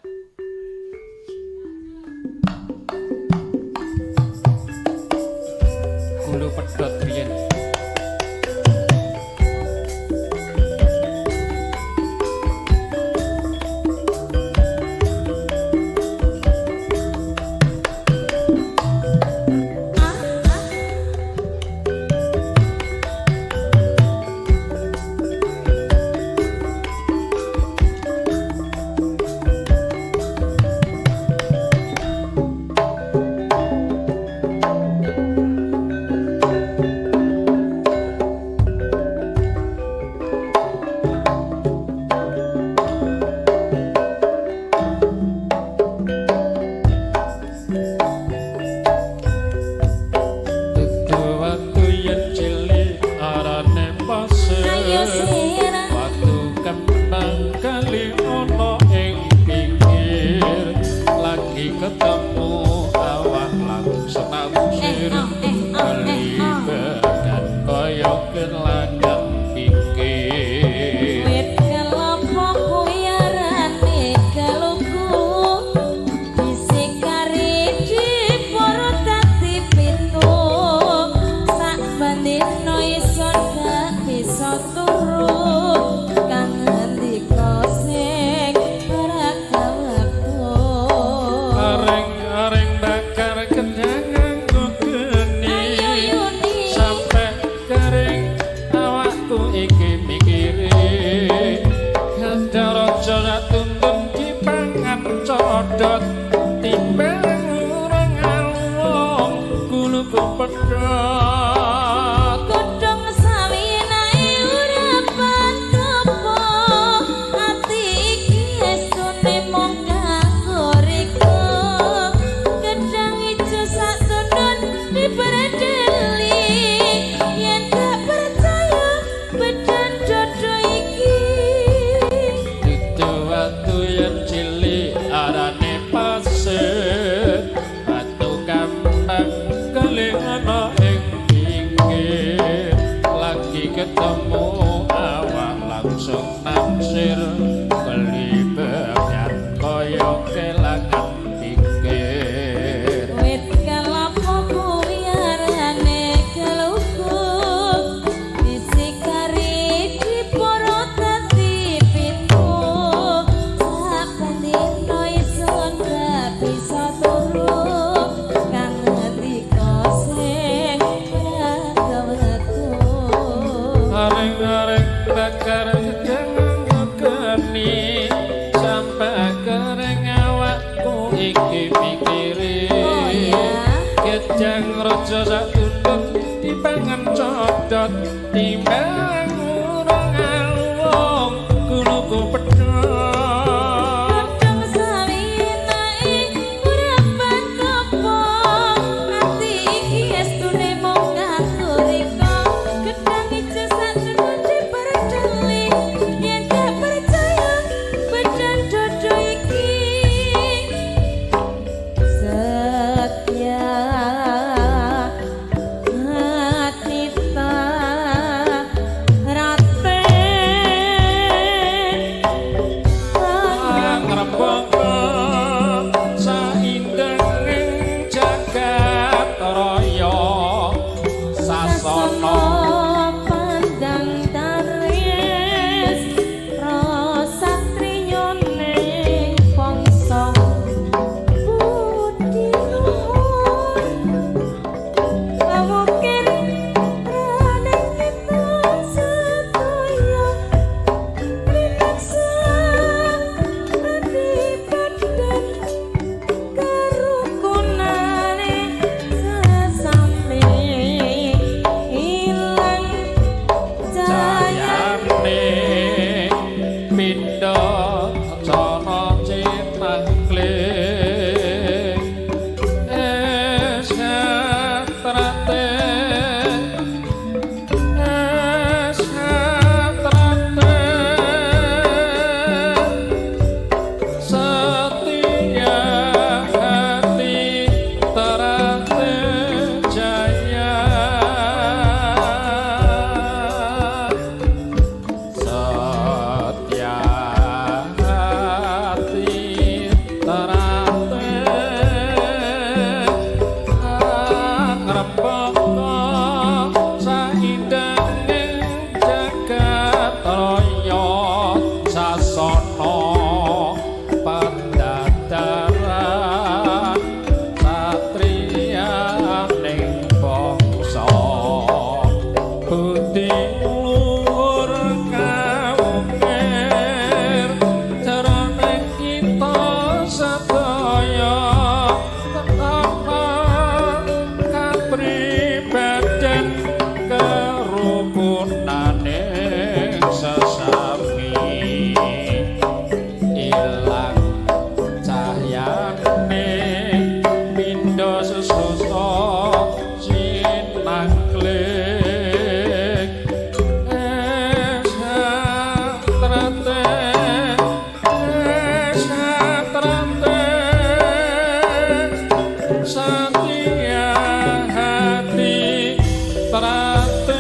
Gulu pedhot riyen. Dudu watu yen cilik arane pasir. Ayo sira. Watu kembang kali ana ing pinggir. Lagi ketemu awak langsung naksir. Eh, oh, eh, oh, eh, oh. Kelibekan kaya kelangan pikir. Wit kelapa kuwi arane keluku. Isi kari diporo dadi pitu. Sak bandino iso gak bisa turu. Kang ngendika sing ora kawaktu. Areng-areng bakar kendang nganggo geni. Ayo Yuni. Sampai kering awakku iki mikire. Kendang raja sak tuntun dipangan codot. Timbang urung alung guluku pedhot. Godhong sawi nae ora pantopo. Ati iki estune mung kanggo riko. Gedhang ijo sak tundun dipredeli. Yen gak percaya bedan dodo iki. Dudu watu yen cilik arane pasir. Batu kambang kali ana ing pinggir. Lagi ketemu awak langsung naksir. Kelibekan kaya kelangan pikir. Wit kelapa kuwi arane keluku. Isi kari diporo dadi pitu. Saben dina isun gak bisa turu. Kang ngendika sing ora kewektu. Areng-areng bakar gedang geni. Sampai kering awakku iki mikire. Oh ya. Gedang raja sak tuntun dipangan codot. Timbang urung alung guluku pedhot. Godhong sawi nae ora pantopo. Ati iki estune mung kanggo rika. Gedhang ijo sak tundun dipredeli. Yen gak percaya bedan dodo iki. Setia hati tak Setia hati teratur.